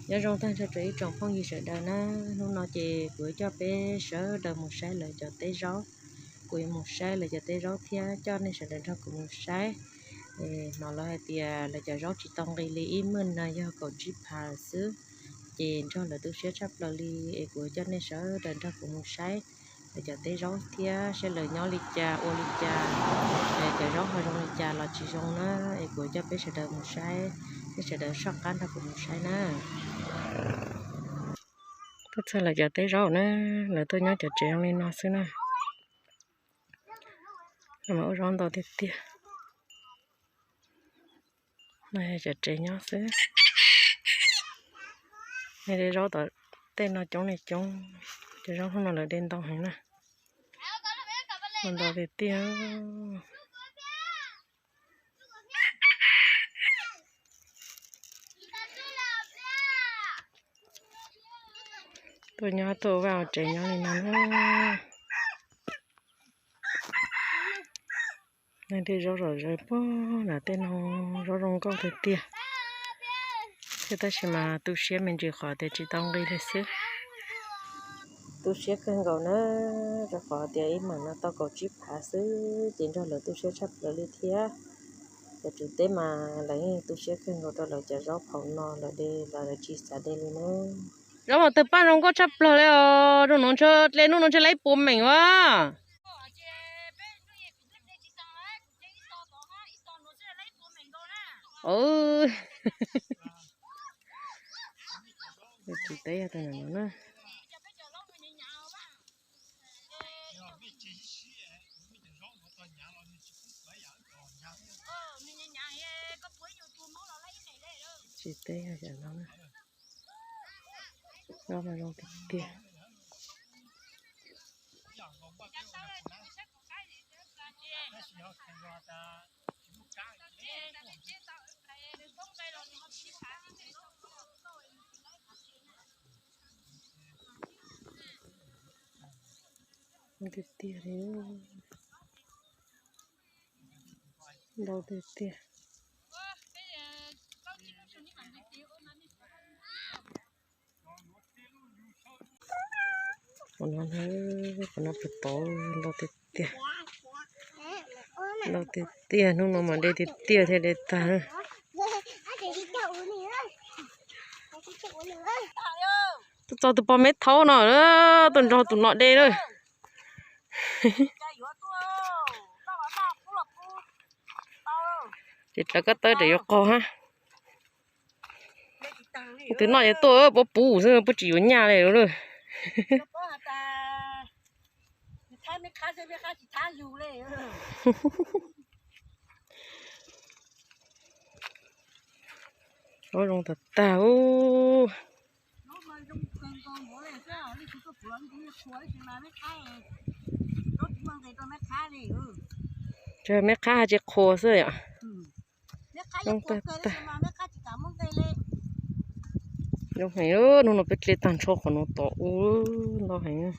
Nyob zoo tag nrho rau ib tsoom phooj ywg sawv daws na, hnub no ces kuv yuav coj peb sawv daws mus saib lawv cov teb zaub. Kuv yuav mus saib lawv cov teb zaub thiab coj nej sawv daws nrog kuv mus saib. Hnov lawv hais tias lawv cov zaub tsis tau nqi li, ib maj no yog kaum tsib phav xwb, ces nrog lawv tu siab tshaj plaws li. Es kuv yuav coj nej sawv daws nrog kuv mus saib lawv cov teb zaub thiab saib lawv nyob li cas ua li cas, cov zaub ho zoo li cas los tsis zoo na. Es kuv yuav coj peb sawv daws mus saib, peb sawv daws soj qab nrog kuv mus saib na. Tuaj txog lawv cov teb zaub na, lawv tuaj nyob cov tsev zoo li no xwb na. Mas ua zaub ntau tiag tiag. Cov tsev nyob xwb. Nej, zaub tom tej no coob li coob, cov zaub hnub no lawv de ntau heev na. Ua ntau tiag tiag. Tuaj nyob tuaj vaj tsev nyob li no na. Nej, tej zaub zom zaws pag nram tej no, zaub zoo nkauj tiag tiag. Thiab tab sis mas tu siab me ntsis qhov tias tsis tau nqi li xwb. Tu siab kawg nkaus na, rau qhov tias ib maj no tau kaum tsib phav xwb ces nrog lawv tu siab tshaj plaws li thiab. Cov tswv teb mas lawv yeej tu siab kawg nkaus rau lawv cov zaub phaum no lawm, lawv tsis xav de li na. Zaub mas tawg paj zoo nkauj tshaj plaws li os, zoo no ntshe dle hnub no ntshe laib puas meem as. Tswv teb yog tus no na. Tswv teb yog cov no na. Zaub mas zoo tiag tiag. Tiag tiag li. Ntau tiag tiag. Qhov no, qhov no puag tod ntau tiag tiag. Ntau tiag tiag, hnub no mas de tiag tiag thiaj de tag. Tuaj txog tus pog me thaub no, tuaj nrog tus no de na. Ces dlawv koj tawb ces yuav qaug hab. Tus no ces tuaj puv puv xwb, puab tsis yuav nyaj li lawm. Zaub zoo tag tag. Tsuas meb qhab hab tsis qhua xwb yom. Zoo tag tag. Zoo heev, hnub no peb dle tag nrho qhov no tod ua ntau heev.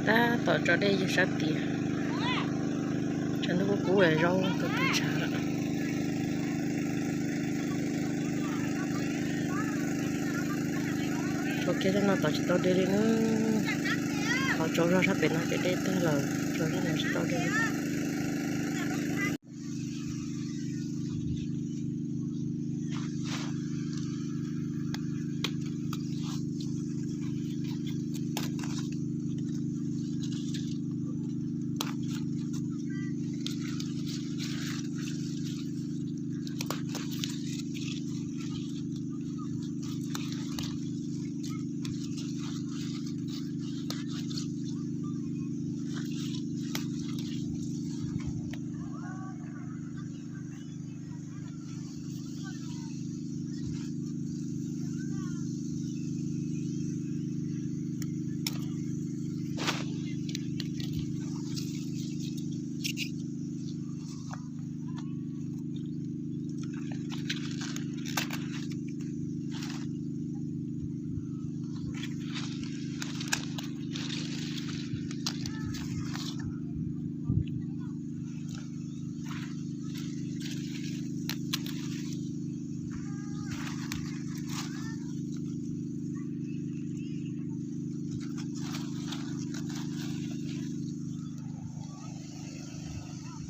Tab tom tso dej yog sab tias tshav ntuj kub kub zaub tau tu tshav lawm. Tso kiag zaj no tod tsis tau de li na. Qhov tsaus zog sab pem no ces dej tag lawm, tsaus zog no tsis tau de li.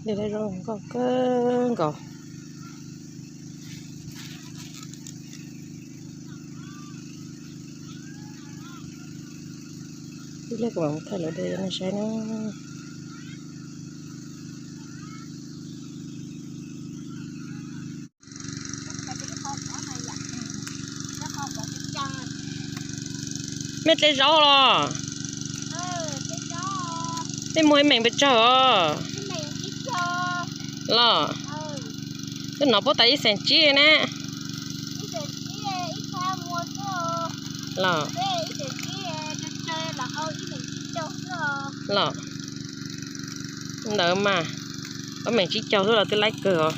Tej zaub zoo nkauj kawg nkaus. Ib pliag kuv mam thaij lawv de nej saib na. Mej dle zaub los? Mej muag ib meem pes tsawg os? Los, twb hnov puab tas ib xees tsib na. Los, los, ntawd mas, ob meem tsib caug xwb los twb laib kawg os.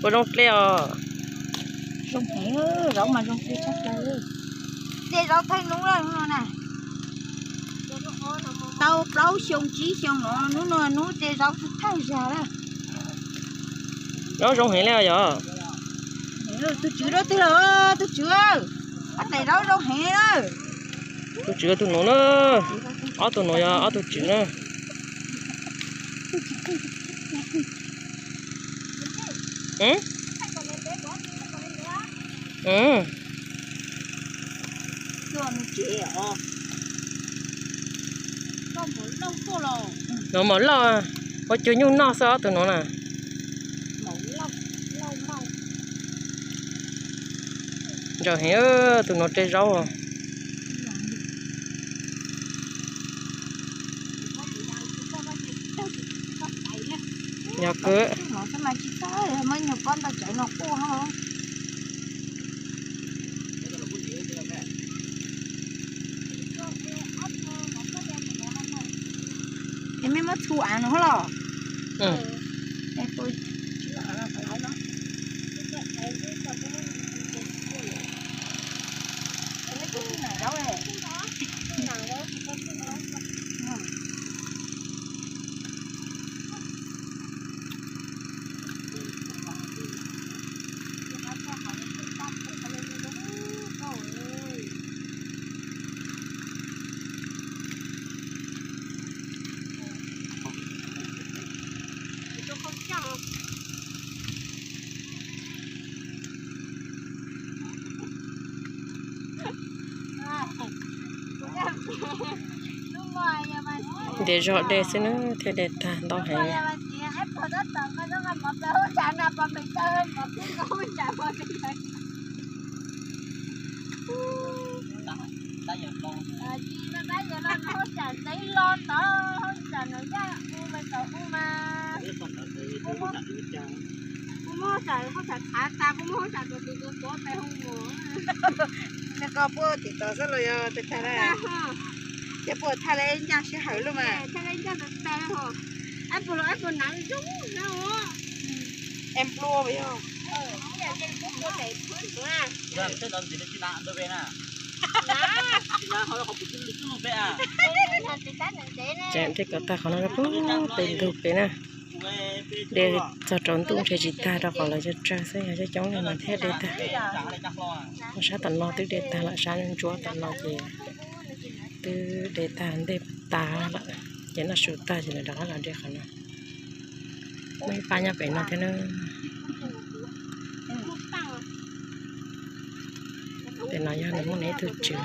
Puas zoo dle os? Zoo heev, zaub mas zoo dle tshaj plaws. Dle zaub thaij hnub lawm no na. Tau plaub xyoo tsib xyoo no, hnub no hnub dle zaub tsis thaij zag lawm. Zaub zoo heev li yog. Tus tswv rau twg lawm tus tswv? Pab daim zaub zoo heev lawm. Tus tswv tus nus na, ob tug nus yog ob tug tswv na. Nov mov loj, ua cuag nyuj noj xwb ob tug nus na. Ntsaws heev, tus nus dle zaub. Yog kawg. Es mej muab txhu av no los? Ntiav zog de xwb na thiaj de tag ntau heev. Nej koj puab tim tod xwb los yog tag tag na? Ces puas thaij li ib ncaj sij hawm lawm mas. Em nplua yog. Tej kom tag qhov no rau puag pem ntug pem na. De txog rau ntuj ntshe tsis tag rau qhov lawv tsawg tsawg xwb, yog coob coob li mas thiaj de tag. Sab tom no twb de tag lawm, sab ntsuab tom no ces twb de tag ntej tas lawm, ces noj su tag ces lawv rov qab los de qhov no. Muaj ib pab nyob pem no thiab na. Pem no yog nws muaj nws ib tug tswv.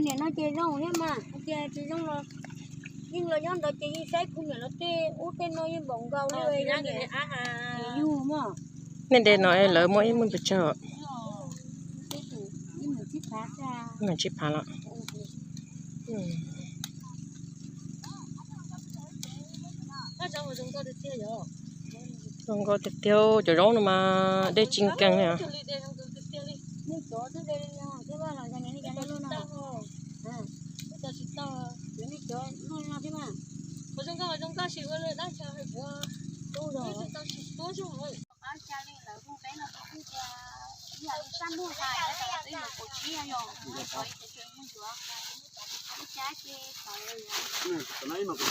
Niam no ces zoo thiab mas, cia tsis zoo los yeej los nyob ntawd ces yeej saib kuv niam lawv tej ub tej no yeej npaum nkaus li yug mog. Nej de no lawv muaj ib meem pes tsawg? Ib meem tsib phav los. Zoo nkauj tiag tiag, cov zaub no mas dej tsis nkees li.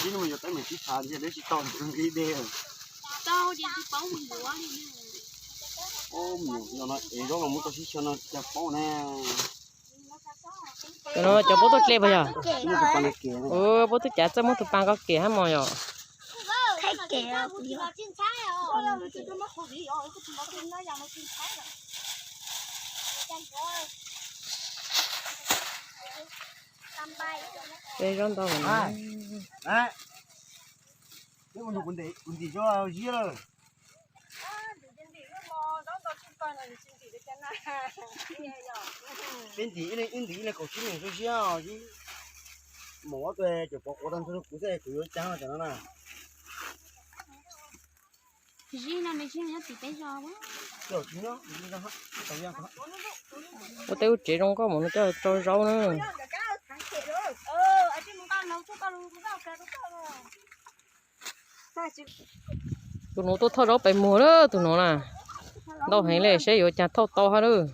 Ib meem tsib phav ces deb tsis tau nqi dej. tau ces tsis paub mus yuav li. Ub, mus yuav no es zaub los muab tau sib xyaw no cas paub na. Cov no cov paub tuaj dle puas yog? Ub, paub twb cav txawj muab tus pas nqa kem hab mos yom. Peb zaub ntau. Kuv ntim zaub ziab lawm. Peb ntim ib leeg, ib ntim ib leeg kaum tsib leeg zaub ziab os. Mus ob tug cov pov quav tag nrho kuv xwb kuv yuav cab cov no na. Ua teb ua tsev zoo nkauj mus no coj tso zaub na. Tus nuav tuaj thauj zaub pem muag lawm tus nuav na. Ntau heev le, saib yuav cas thauj tau hab lawm.